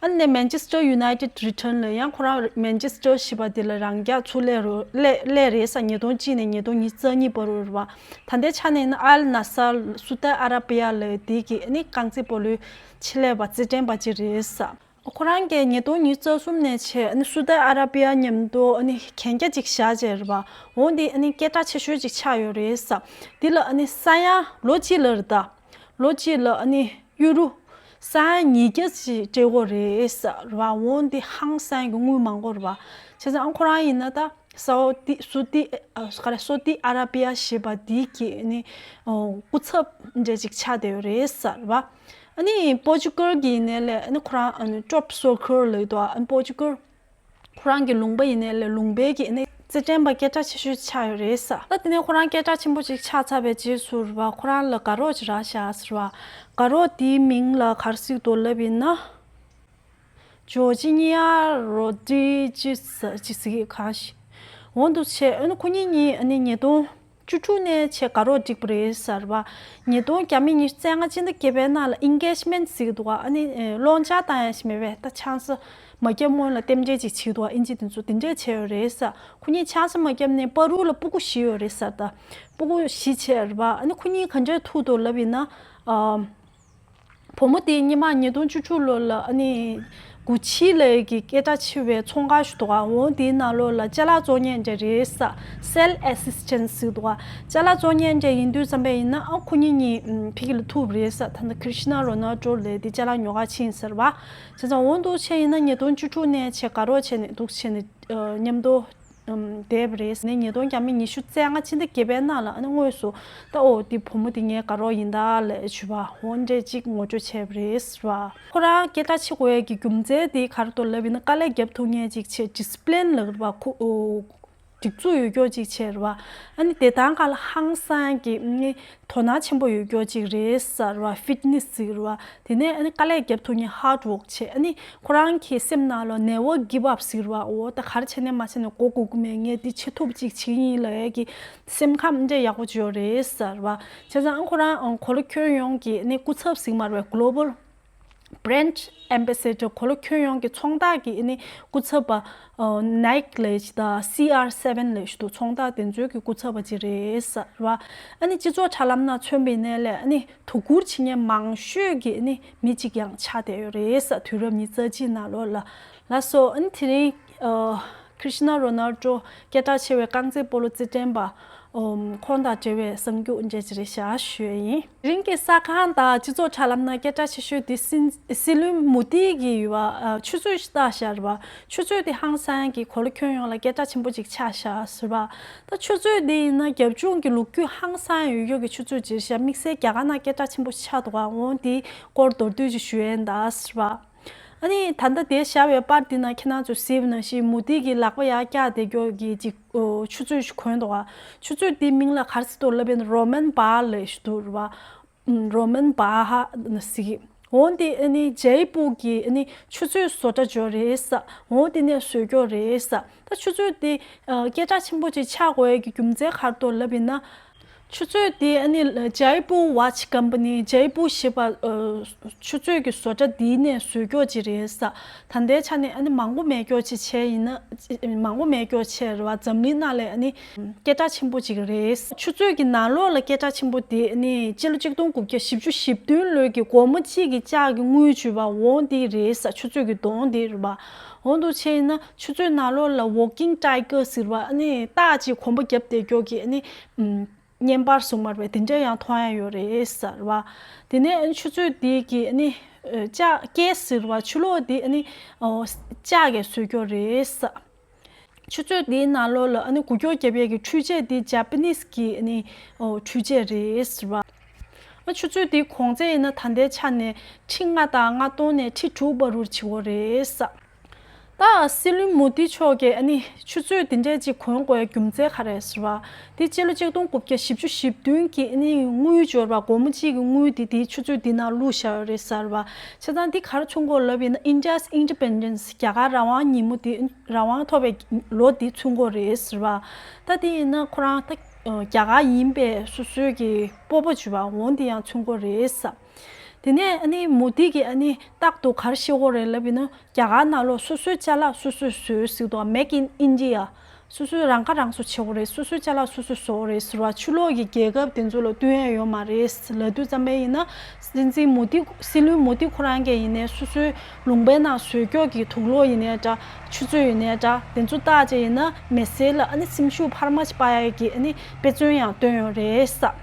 ཨ་ནི་Manchester United return ལ་ཡང་ཁོ་རང་Manchester ཞེས་པ་དེ་ལ་རང་རྒྱག་ཚུར་སླེབས་རོ་སླེབས་སླེབས་རེད་ས། ཉིས་སྟོང་གཅིག་ནས་ཉིས་སྟོང་ཉི་ཤུ་རྩ་གཉིས་བར་རུ་རེད་བ། ད་ལྟའི་ཆ་ནས་ན་Al Nassr སུ་ཏཱ་ཨ་ར་པི་ཡ་ལ་དེ་གི་ཨ་ནི་རྐང་རྩེད་སྤོ་ལོའི་ཆེད་ལས་པ་རྩེད་འགྲན་པ་ཅིག་རེད་ས། ཁོ་རང་གིས་ཉིས་སྟོང་ཉི་ཤུ་རྩ་གསུམ་ནས་བྱས་ཨ་ནི་སུ་ཏཱ་ཨ་ར་པི་ཡ་མཉམ་དུ་ཨ་ནི་གན་རྒྱ་ཅིག་བཞག་བྱས་རེད་བ། འོ་འདི་ཨ་ནི་སྐད་གྲགས་ཆེ་ཤོས་ཅིག་ཆགས་ཡོད་རེད་ས། འདི་ལ་ཨ་ནི་ས་ཡ་ལོ་གཅིག་ལ་རེད་ད། ལོ་གཅིག་ལ་ཨ་ནི་ཡུ་རོ་ས་ཡ་ཉིས་བརྒྱ་ཅིག་སྤྲད་དགོས་རེད་ས་རེད་བ། འོ་འདི་ཧང་སང་གི་དངུལ་མང་པོ་རེད་བ། བྱས་ཙང་ཨ་ཁོ་རང་ཡིན་ན་ད་སའོ་ཏི་སུ་ཏི་ཨ་ག་རེ་སོ་ཏི་ཨ་ར་པི་ཡ་ཞེས་པ་འདི་གི་ཨ་ནི་སྐུ་ཚབ་འདྲ་ཅིག་ཆགས་བསྡད་ཡོད་རེད་ས་རེད་བ། ཨ་ནི་པོར་ཅུ་ཀལ་གྱི་ཡིན་ནའི་ལས་ཨ་ནི་ཁོ་རང་ཨ་ནི་ཊོབ་སོ་ཀར་ལབ་འདུག་ཨ་ནི་པོར་ཅུ་ཀལ་ཁོ་རང་གི་ལུང་པ་ཡིན་ནའི་ལས་ལུང་པའི་གི་ཨ་ནི་རྩེད་འགྲན་པ་སྐད་གྲགས་ཆེ་ཤོས་ཆགས་ཡོད་རེད་ས། ད་དེ་ནས་ཁོ་རང་སྐད་གྲགས་ཆེན་པོ་ཅིག་ཆགས་ཚར་བའི་རྗེས་སུ་རེད་བ། ཁོ་རང་ལ་དགའ་རོགས་ཅིག་རག་བཞག་ཟེར་བ། དགའ་རོགས་དེའི་མིང་ལ་ག་རེ་ཟེར་གྱི་འདུག་ལབ་ཡིན་ན། ཇོར་ཇི་ནི་ཡ་རོ་ཌི་རི་ཇི་སི་ཅིག་ཟེར་གྱི་གང་ཞིག་འོ་འདུག་བྱས། ཨ་ནི་ཁོ་གཉིས་གཉིས་ཨ་ནི་ཉིས་སྟོང་བཅུ་དྲུག་ནས་བྱས་དགའ་རོགས་བསྒྲིགས་པ་རེད་ཟེར་བ། ཉིས་སྟོང་བརྒྱ་མེད་ཉི་ཤུ་རྩ་ལྔ་སྤྱི་ཟླ་བརྒྱད་པའི་ནང་ལ་ཨིན་གེཇ་མེན་ཊི་ཟེར་གྱི་འདུག་ག་ཨ་ནི་ཨེ་སློབ་སྦྱོང་བཏང་ཡ་ཞིག་མེད་པས་ད་ཆང་ས་མ་བརྒྱབ་སྔོན་ལ་རྟེན་འབྲེལ་ཅིག་བྱེད་ཀྱི་འདུག་ག་ཨིན་ཇི་དེ་ཚོ་དེ་འདྲས་བྱས་ཡོད་རེད་ཟེར། ཁོ་གཉིས་ཆང་ས་མ་བརྒྱབ་ནས་པ་རུ་ལ་སྤུ་གུ་བཞི་ཡོད་རེད་ཟེར། ད་སྤུ་གུ་བཞི་བྱས་རེད་བ། ཨ་ནི་ཁོ་གཉིས་ག་འདྲས་ཐུག་འདུག་ལབ་ཡིན་ན། ཨ། བུ་མོ་དེ་སྔོན་མ་ཉིས་སྟོང་བཅུ་དྲུག་ལོ་ལ་ཨ་ནི་གུ་ཆི་ལབ་ཀྱི་སྐད་གྲགས་ཆེ་བའི་ཚོང་ཁང་ཞིག་འདུག་ག་འོ་དེའི་ནང་ལོགས་ལ་ཅ་ལག་བཙོང་མཁན་འདྲ་རེད་ས། Sales Assistant ཟེར་འདུག་ག་ཅ་ལག་བཙོང་མཁན་འདྲ་ཡིན་དུས་ཙམ་པ་ཡིན་ན་ཨ་ཁོ་གཉིས་གཉིས་ཨམ་ཕ་གི་ལ་ཐུག་པ་རེད་ས། ད་ནི་ཁྲི་སི་ཊི་ནོ་རོ་ནལ་ཌོ་ལབ་དེ་ཅ་ལག་ཉོ་ག་ཕྱིན་ཟེར་བ། བྱས་ཙང་འོ་འདུག་བྱས་ཡིན་ན་ཉིས་སྟོང་བཅུ་དྲུག་ནས་བྱས་དགའ་རོགས་བྱས་ནས་འདུག་བྱས་ནས་མཉམ་དུ། བསྡད་པ་རེད། ནས་ཉིས་སྟོང་བརྒྱ་མེད་ཉི་ཤུ་རྩ་ལྔ་སྤྱི་ཟླ་བརྒྱད་པའི་ནང་ལ་ཨ་ནི་དངོས་སུ་ད་ཨོ་དེ་བུ་མོ་དེ་ངའི་དགའ་རོགས་ཡིན་ད་ལབ་ཞུ་བ་འོ་འདྲས་ཅིག་ངོ་སྤྲོད་བྱས་པ་རེད་ཟེར་བ། ཁོ་རང་སྐད་གྲགས་ཆེ་དགོས་ཡས་ཀྱི་རྒྱུ་མཚན་དེ་ག་རེ་འདུག་ལབ་ཡིན་ན་དཀའ་ལས་རྒྱབ་ཐུབ་མཁན་ཅིག་བྱས། ཌི་སི་པི་ལིན་ལབ་རེད་བ། ཁོ་ཨོ་སྒྲིག་འཛུགས་ཡོད་ཀྱོག་ཅིག་བྱས་རེད་བ། ཨ་ནི་བདེ་ཐང་སྒང་ལ་ཧང་སང་གི་ཨ་ནི་དོ་སྣང་ཆེན་པོ་ཡོད་ཀྱོག་ཅིག་རེད་ཟེར་བ། ཕིཊ་ནེ་སི་ཟེར་བ། དེ་ནས་ཨ་ནི་དཀའ་ལས་རྒྱབ་ཐུབ་མཁན་ཧར་ཌི་ཝོག་བྱས། ཨ་ནི་ཁོ་རང་གི་སེམས་ནང་ལ་never give up ཟེར་བ། འོ་ད་ག་རེ་བྱས་ནས་མ་བྱས་ནས་མགོ་སྒུར་གི་མེད། ངས་འདི་བྱེད་ཐུབ་ཅིག་བྱེད་ཀྱི་ཡིན་ལབ་ཡས་ཀྱི་སེམས་ཁམས་འདྲ་ཡག་པོ་ཅིག་ཡོད་རེད་ཟེར་བ། བྱས་ཙང་ཨ་ཁོ་རང་གོ་ལ་ཁྱོན་ཡོངས་ཀྱི་ཨ་ནི་སྐུ་ཚབ་ཟེར་མ་རེད་པ། Global Brand Ambassador གོ་ལ་ཁྱོན་ཡོངས་ཀྱི་ཚོང་རྟགས་ཀྱི་ཨ་ནི་སྐུ་ཚབ་པ། ཨ་Nike ལབ་ཅིག་དང་C R seven ལབ་ཅིག་འདུག་ཚོང་རྟགས་དེ་ཚོའི་གི་སྐུ་ཚབ་པ་ཅིག་རེད་ཟེར་བ། ཨ་ནི་སྤྱི་ཚོགས་དྲ་ལམ་ནང་མཚོན་པ་ཡིན་ནའི་ལས་ཨ་ནི་དོ་ཁུར་བྱེད་མཁན་མང་ཤོས་ཀྱི་ཨ་ནི་མི་གཅིག་ཡང་ཆགས་བསྡད་ཡོད་རེད་ཟེར། དུས་རབས་ཉི་ཤུ་རྩ་གཅིག་ནང་ལོགས་ལ་ལགས་སོ། ཨ་ནི་དེ་རིང་ཨ་ ཁྲི་སྟི་ནོ་རོ་ནལ་ཌོ་སྐད་གྲགས་ཆེ་བའི་རྐང་རྩེད་སྤོ་ལོ་རྩེད་འགྲན་པ། ཨོམ། ཁོང་དང་འབྲེལ་བའི་གསར་འགྱུར་འདི་འདྲ་ཅིག་རེད་ཤག་ཞུ་ཡས་ཡིན། དེ་རིང་གི་གསར་ཁང་དང་སྤྱི་ཚོགས་དྲ་ལམ་ནང་སྐད་གྲགས་ཆེ་ཤོས་དེ་སྲིད་སྲིད་བློན་མོ་དི་གི་ཡོད་པ། ཨ། ཆུ་ཚོད་ཞིག་བཏགས་བཞག་རེད་པ། ཆུ་ཚོད་དེ་ཧང་སང་གི་གོ་ལ་ཁྱོན་ཡོངས་ལ་སྐད་གྲགས་ཆེན་པོ་ཅིག་ཆགས་བཞག་ཟེར་བ། ད་ཆུ་ཚོད་འདི་ཡིན་ན་རྒྱབ་ལྗོངས་ཀྱི་ལོ་རྒྱུས་ཧང་སང་ཡོད་ཡོད་ཀྱི་ཆུ་ཚོད་ཅིག་རེད་ཤག། དམིགས་བསལ་རྒྱ་གར་ནང་སྐད་གྲགས་ཆེན་པོ་ཆགས་འདུག་ག། འོང་དེའི་སྐོར་མདོར་བསྡུས་ཅིག་ཞུ་ཡས་ཡིན་ད་ཟེར་བ། ཨ་ནི་ད་ལྟ་དེ་བཞག་པའི་པར་འདི་ནང་ཁྱེད་རང་ཚོས་གཟིགས་པ་ནང་བཞིན་མོ་དི་གི་ལག་པ་ཡར་བཀྱགས་བསྡད་ཀྱོག་གི་ཅིག་ཨོ། ཆུ་ཚོད་ཞིག་གོན་འདུག་ག། ཆུ་ཚོད་འདིའི་མིང་ལ་ག་རེ་ཟེར་འདུག་ལབ་པ་ཡིན་ན་རོ་མན་བྷ་ལབ་ཞིག་འདུག་རེད་པ། ཨུམ། རོ་མན་བྷ་ཧ་ཟེར་གི། འོ་འདི་ཨ་ནི་ཇའི་པུར་གི་ཨ་ནི་ཆུ་ཚོད་བཟོ་གྲྭ་ཅིག་རེད་ས། འོ་འདི་ནས་བཟོས་ཀྱོག་རེད་ས། ད་ཆུ་ཚོད་འདི་ཨ། སྐད་གྲགས་ཆེན་པོ་ཅིག་ཆགས་དགོས་ཡས་ཀྱི་རྒྱུ་མཚན་ག་རེ་འདུག་ལབ་པ་ཡིན་ན། ཆུ་ཚོད་འདི་ཨ་ནི་ཇའི་པུར་ཝ་ཆི་ཀམ་པ་ནི། ཇའི་པུར་ཞེས་པ་ཨ། ཆུ་ཚོད་ཀྱི་བཟོ་གྲྭ་འདི་ནས་བཟོས་ཀྱོག་ཅིག་རེད་ས། ད་ལྟའི་ཆ་ནས་ཨ་ནི་མང་པོ་མེད་ཀྱོག་ཅིག་བྱས་ཡིན་ན། མང་པོ་མེད་ཀྱོག་ཅིག་རེད་པ། འཛམ་གླིང་ནང་ལ་ཨ་ནི་སྐད་གྲགས་ཆེན་པོ་ཅིག་རེད། ཆུ་ཚོད་ཀྱི་ནང་ལོགས་ལ་སྐད་གྲགས་ཆེན་པོ་དེ་ཨ་ནི་སྤྱི་ལོ་གཅིག་སྟོང་དགུ་བརྒྱ་བཞི་བཅུ་ཞེ་བདུན་ལོའི་གི་སྒོར་མོ་གཅིག་གི་ལྕགས་ཀྱི་དངུལ་བརྗོད་པ་འོ་འདི་རེད་ས། ཆུ་ཚོད་ཀྱི་གདོང་འདི་རེད་པ། འོ་འདུག་བྱས་ཡིན་ན་ཆུ་ཚོད་ནང་ལོགས་ལ་ཝོག་ཀིང་ཊའི་གར་ཟེར་བ་ཨ་ནི་སྟག་ཅིག་གོམ་པ་བརྒྱབ་བསྡད་ཀྱོག་གི་ཨ་ནི་ཨུམ། བརྙན་པར་བཟོ་མར་བས་དེ་འདྲ་ཡང་མཐོང་ཡ་ཡོད་རེད་ཟེར་བ། དེ་ནས་ཨ་ནི་ཆུ་ཚོད་འདི་གི་ཨ་ནི་ལྕགས་སྐེ་ཟེར་བ་ཆུ་ལོག་འདི་ཨ་ནི་ལྕགས་ཀྱིས་བཟོས་ཀྱོག་རེད་ཟེར། ཆུ་ཚོད་འདིའི་ནང་ལོགས་ལ་ཨ་ནི་འགུལ་སྐྱོད་རྒྱབ་ཡས་ཀྱི་འཕྲུལ་ཆས་འདི་ཇ་པ་ནིས་ཀྱི་ཨ་ནི་འཕྲུལ་ཆས་རེད་ཟེར་བ། ཨ། ཆུ་ཚོད་འདིའི་གོང་ཚད་ཡིན་ན་ད་ལྟའི་ཆ་ནས་ཁྲི་ལྔ་དང་ལྔ་སྟོང་ནས་ཁྲི་དྲུག་བར་དུ་བྱེད་ཀྱོག་རེད་ཟེར། ད་སྲིད་བློན་མོ་དི་མཆོག་གིས་ཨ་ནི་ཆུ་ཚོད་འདི་འདྲས་ཅིག་གོན་དགོས་རྒྱུ་མཚན་ག་རེ་ཟེར་བ། དེ་སྤྱི་ལོ་གཅིག་སྟོང་དགུ་བརྒྱ་བཞི་བཅུ་ཞེ་བདུན་གྱི་ཨ་ནི་དངུལ་འབྱོར་བ་སྒོར་མོ་གཅིག་གི་དངུལ་དེ་དེའི་ཆུ་ཚོད་འདི་ནང་བླུགས་བཞག་ཡོད་རེད་ཟེར་བ། བྱས་ཙང་འདི་ག་རེ་མཚོན་གྱི་ཡོད་ལབ་ཡིན་ན། India's Independence། རྒྱ་གར་རང་དབང་ཉིན་མོ་དེ། རང་དབང་ཐོབ་པའི་ལོ་དེ་མཚོན་གྱི་ཡོད་རེད་ཟེར་བ། ད་དེ་ཡིན་ན་ཁོ་རང་ད་རྒྱ་གར་ཡིན་པའི་སོ་སོའི་གི་སྤོབས་པ་བརྗོད་པ་འོ་འདི་ཡང་མཚོན་གྱི་ཡོད་རེད་ཟེར། དེ་ནས་ཨ་ནི་མོ་དི་གིས་ཨ་ནི་རྟག་ཏུ་ག་རེ་བཤད་ཀྱི་ཡོད་རེད་ལབ་ཡིན་ན། རྒྱ་གར་ནང་ལོགས་སོ་སོའི་ཅ་ལག་སོ་སོས་བཟོས་ཟེར་འདུག Make in India། སོ་སོས་རང་ཁ་རང་གསོ་བྱེད་ཀྱི་ཡོད་རེད། སོ་སོའི་ཅ་ལག་སོ་སོས་བཟོ་གི་ཡོད་རེད་ཟེར་བ། ཕྱི་ལོགས་ཀྱི་རྒྱལ་ཁབ་དེ་ཚོ་ལ་སྟོན་ཡ་ཡོད་མ་རེད་ལབ་དུས་ཙམ་པ་ཡིན་ན། སྲིད་འཛིན་མོ་དི། སྲིད་བློན་མོ་དི་ཁོ་རང་གིས་ཡིན་ནའི་སོ་སོའི་ལུང་པའི་ནང་བཟོས་ཀྱོག་གི་དུག་ལོག་ཡིན་ནའི་འདྲ། ཆུ་ཚོད་ཡིན་ནའི་འདྲ། དེ་ཚོ་བཏགས་བྱས་ཡིན་ན་མི་སེར་ལ་ཨ་ནི་སེམས་ཤུགས་འཕར་མ་ཅིག་སྤར་ཡ་གི་ཨ་ནི་དཔེ་མཚོན་ཡང་སྟོན་ཡོད་རེད་ཟེར།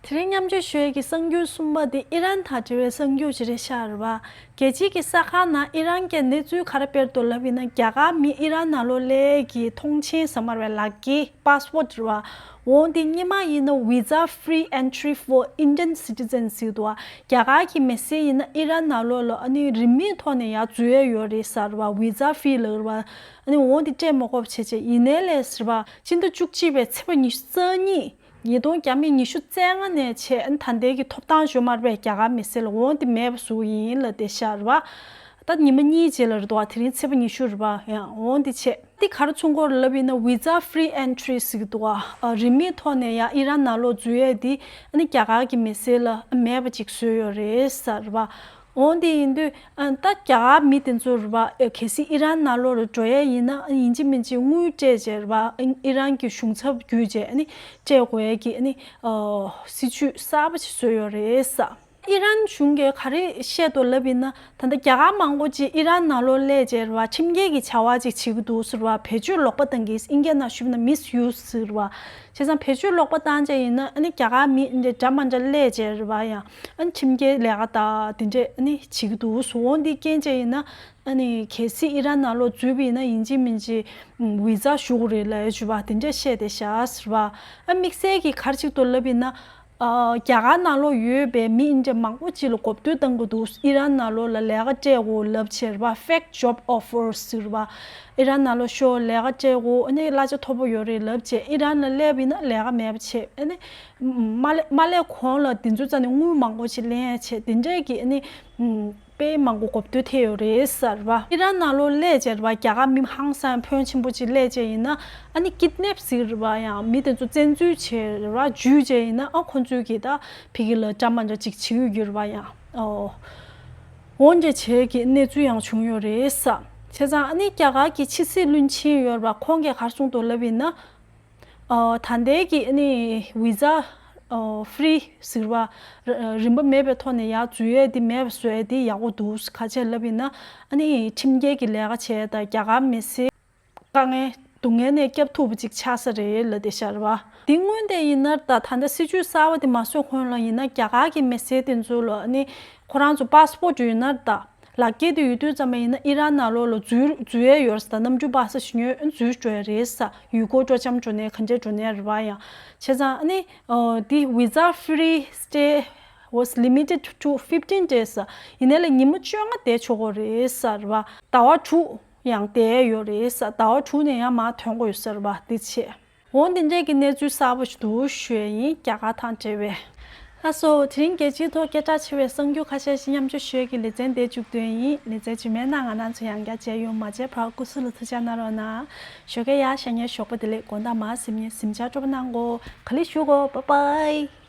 དེ་རིང་མཉམ་སྤྱོད་ཞུ་ཡས་ཀྱི་གསར་འགྱུར་གསུམ་པ་དེ་ཨི་རན་དང་འབྲེལ་བའི་གསར་འགྱུར་ཅིག་རེད་ཤག་རེད་པ། རྒྱལ་སྤྱིའི་གི་གསར་ཁང་ནང་ཨི་རན་གྱི་གནས་ཚུལ་ག་རེ་སྤེལ་འདུག་ལབ་ཡིན་ན། རྒྱ་གར་མི་ཨི་རན་ནང་ལོགས་སླེབས་ཀྱི་ཐོངས་མཆན་ཟེར་མ་རེད་པ། ལག་འཁྱེར། པཱ་སི་པོར་ཊི་རེད་པ། འོ་འདི་སྔོན་མ་ཡིན་ན་Visa Free Entry for Indian Citizens ཟེར་འདུག་པ། རྒྱ་གར་གྱི་མི་སེར་ཡིན་ན་ཨི་རན་ནང་ལོགས་ལ་ཨ་ནི་རིན་མེད་ཐོག་ནས་ཡར་འཛུལ་ཡས་ཡོད་རེད་ཟེར་བ། Visa Free ལབ་རེད་པ། ཨ་ནི་འོ་འདི་སྤྲད་མ་དགོས་པ་བྱས་བྱས། ཡིན་ནའི་ལས་ཟེར་བ། ཕྱི་ཟླ་བཅུ་གཅིག་པའི་ཚེས་པ་ཉི་ཤུ་རྩ་གཉིས། ཉིས་སྟོང་བརྒྱ་མེད་ཉི་ཤུ་རྩ་ལྔ་ནས་བྱས་ཨ་ནི་ད་ལྟའི་གི་ཐོབ་ཐང་ཞུ་མ་རེད་པས། རྒྱ་གར་མི་སེར་ལ་འོ་འདི་མེད་པ་བཟོ་གི་ཡིན་ལབ་བསྡད་ཤག་རེད་པ། ད་ཉི་མ་གཉིས་རྗེས་ལ་རེད་འདུག་པ། དེ་རིང་ཚེས་པ་ཉི་ཤུ་རེད་པ། ཡང་འོ་འདི་བྱས། འདི་ག་རེ་མཚོན་གྱི་ཡོད་ལབ་ཡིན་ན། Visa Free Entry ཟེར་གྱི་འདུག་པ། ཨ། རིན་མེད་ཐོག་ནས་ཡར་ཨི་རན་ནང་ལོགས་འཛུལ་ཡས་འདི་ཨ་ནི་རྒྱ་གར་གྱི་མི་སེར་ལ་མེད་པ་ཅིག་བཟོས་ཡོད་རེད་ཟེར་བ། འོ་འདི་ཡིན་དུས་ཨ་ད་རྒྱ་གར་མི་དེ་ཚོ་རེད་པ། ཨེ། གལ་སྲིད་ཨི་རན་ནང་ལོགས་ལ་འགྲོ་ཡས་ཡིན་ན། ཨ། ཡིན་གཅིག་མིན་གཅིག་དངུལ་སྤྲད་བྱས་རེད་པ། ཨི་རན་གྱི་གཞུང་ཚབ་བརྒྱུད་བྱས་ཨ་ནི་སྤྲད་དགོས་ཡས་ཀྱི་ཨ་ནི། ཨ། སྲིད་བྱུས་གསར་པ་ཅིག་བཟོས་ཡོད་རེད་ཟེར། ཨི་རན་གཞུང་གིས་ག་རེ་བཤད་འདུག་ལབ་ཡིན་ན། ད་ལྟ་རྒྱ་གར་མང་པོ་ཅིག་ཨི་རན་ནང་ལོགས་སླེབས་བྱས་རེད་པ། ཁྲིམས་འགལ་གྱི་བྱ་བ་ཅིག་བྱེད་ཀྱི་འདུག་ཟེར་བ། བེད་སྤྱོད་ལོག་པ་བཏང་གི། ཨིན་སྐད་ནང་ཞུས་ན་མིས་ཡུ་སི་ཟེར་བ། བྱས་ཙང་བེད་སྤྱོད་ལོག་པ་བཏང་བྱས་ཡིན་ན་ཨ་ནི་རྒྱ་གར་མི་འདི་འདྲ་མ་འདྲ་སླེབས་བྱས་རེད་པ། ཡང་ཨ་ནི་ཁྲིམས་འགལ་ལས་ཀ་དང་དེ་འདྲས་ཨ་ནི་བྱེད་ཀྱི་འདུག་ཟེར། འོ་འདི་རྐྱེན་བྱས་ཡིན་ན་ཨ་ནི་གལ་སྲིད་ཨི་རན་ནང་ལོགས་འཛུལ་བ་ཡིན་ན་ཡིན་གཅིག་མིན་གཅིག་ཝི་ཛ་ཞུ་དགོས་རེད་ལབ་ཡས་བྱས་པ། དེ་འདྲས་བཤད་བསྡད་ཤག་ཟེར་བ། ཨ། དམིགས་བསལ་གྱི་ག་རེ་བྱེད་ཀྱི་འདུག་ལབ་ཡིན་ན། ཨ། རྒྱ་གར་ནང་ལོགས་ཡོད་པའི་མི་འདི་འདྲ་མང་པོ་ཅིག་ལ་གོ་བསྡུར་བཏང་གི་འདུག་ཨི་རན་ནང་ལོགས་ལ་ལས་ཀ་སྤྲད་དགོས་ལབ་བྱས་རེད་པ། Fake job offers ཟེར་བ། ཨི་རན་ནང་ལོགས་ཤོག་ལས་ཀ་སྤྲད་དགོས། ཨ་ནི་གླ་ཆ་མཐོ་པོ་ཡོད་རེད་ལབ་བྱས། ཨི་རན་ལ་སླེབས་པ་ཡིན་ན་ལས་ཀ་མེད་པ་བྱས། ཨ་ནི་མ་སླེབས་མ་སླེབས་གོང་ལ་དེ་ཚོའི་རྩ་ནས་དངུལ་མང་པོ་ཅིག་ལེན་ཡས་བྱས། དེ་འདྲས་ཀྱི་ཨ་ནི། དཔེ་མང་པོ་གོ་བསྡུར་ཐེབས་ཡོད་རེད་ཟེར་བ། ཨི་རན་ནང་ལོགས་སླེབས་བྱས་རེད་པ། རྒྱ་གར་མི་ཧང་སང་ཕོན་ཆེན་པོ་ཅིག་སླེབས་བྱས་ཡིན་ན། ཨ་ནི་ཀིཌ་ནེབ་ཟེར་རེད་པ། ཡང་མི་དེ་ཚོ་བཙན་འཛུལ་བྱས་རེད་པ། འཇུས་བྱས་ཡིན་ན། ཨ། ཁོང་ཚོས་ཀྱིས་ད་ཕ་གི་ལ་འདྲ་མ་འདྲ་ཅིག་བྱེད་ཀྱི་ཡོད་རེད་པ། ཡང་། ཨོ། འོ་འདྲ་བྱས་ཀྱི་གནས་ཚུལ་ཡང་བྱུང་ཡོད་རེད་ཟེར། བྱས་ཙང་ཨ་ནི་རྒྱ་གར་གྱི་ཕྱི་སྲིད་བློན་ཆེན་ཡོད་རེད་པ། ཁོང་གིས་ག་རེ་གསུངས་འདུག་ལབ་ཡིན་ན། ཨ། ད་ལྟའི་གི་ཨ་ནི་ཝི་ཛ། ཨ། ཕི་རི་ཟེར་བ། ར། རིན་པ་མེད་པའི་ཐོག་ནས་ཡར་འཛུལ་ཡས་དེ་མེད་པ་བཟོ་ཡས་དེ་ཡག་པོ་འདུག་ག་རེ་བྱས་ལབ་ཡིན་ན། ཨ་ནི་ཁྲིམས་འགལ་གྱི་ལས་ཀ་བྱས་དང་རྒྱ་གར་མི་སེར་ དཀའ་ངལ་སྡུག་བསྔལ་ནས་སྐྱོབ་ཐུབ་པ་ཅིག་ཆགས་ས་རེད་ལབ་བསྡད་ཤག་རེད་བ། འདི་དངོས་གནས་ཡིན་ན་ད་ད་ལྟ་སྲིད་ཇུས་གསར་པ་དེ་མ་བཟོས་གོང་ལ་ཡིན་ན་རྒྱ་གར་གྱི་མི་སེར་དེ་ཚོ་ལ་ཨ་ནི་ཁོ་རང་ཚོ་པ་སི་པོར་ཊི་ཡོད་ན་ད་ལག་འཁྱེར་དེ་ཡོད་དུས་ཙམ་པ་ཡིན་ན་ཨི་རན་ནང་ལོགས་ལ་འཛུལ་འཛུལ་ཡས་ཡོད་རེད་ཟེར། ད་གནམ་གྲུ་པ་སེ་ཞིག་ཉོས་འཛུལ་འགྲོ་ཡས་རེད་ཟེར། ཡུལ་སྐོར་སྤྲོ་འཆམ་འགྲོ་ནས་ག་འདྲས་འགྲོ་ནས་རེད་བ། ཡང་བྱས་ཙང་ཨ་ནི་འདི་visa free stay was limited to fifteen days། ཡིན་ནའི་ལ་ཉི་མ་བཅོ་ལྔ་བསྡད་ཆོག་གི་རེད་ཟེར་བ། ཟླ་བ་དྲུག་ཡང་བསྡད་ཡོད་རེད་ཟེར། ཟླ་བ་དྲུག་ནས་ཡང་མར་ཐོན་དགོས་ཡོད་ཟེར་བ་འདི་བྱས། འོ་འདི་འདྲས་ཀྱི་གནས་ཚུལ་གསར་པ་ཞིག་འདུག་ཞུ་ཡས་ཡིན། རྒྱ་གར་དང་འབྲེལ་བའི། ལགས་སོ། དེ་རིང་རྒྱལ་སྤྱིའི་ཐོག་སྐད་གྲགས་ཆེ་བའི་གསར་འགྱུར་ཁ་ཤས་ཤིག་མཉམ་སྤྱོད་ཞུ་ཡས་ཀྱི་ལེ་ཚན་འདིར་མཇུག་བསྡུ་ཡས་ཡིན། ལེ་ཚན་རྗེས་མའི་ནང་ང་རང་ཚོ་ཡང་བསྐྱར་མཇལ་ཡོང་། མ་མཇལ་བར་སྐུ་གཟུགས་ལ་ཐུགས་ཅག་གནང་རོགས་གནང་། ཞོགས་ཀས་ཡར་བཞེངས་ཉིན་ཞོགས་པ་བདེ་ལེགས། དགོང་དག་མར་གཟིམ་ཉིན་གཟིམ་ཆག་སྤྲོ་པོ་གནང་གོ། ག་ལེ་ཞུ་གོ། Bye bye།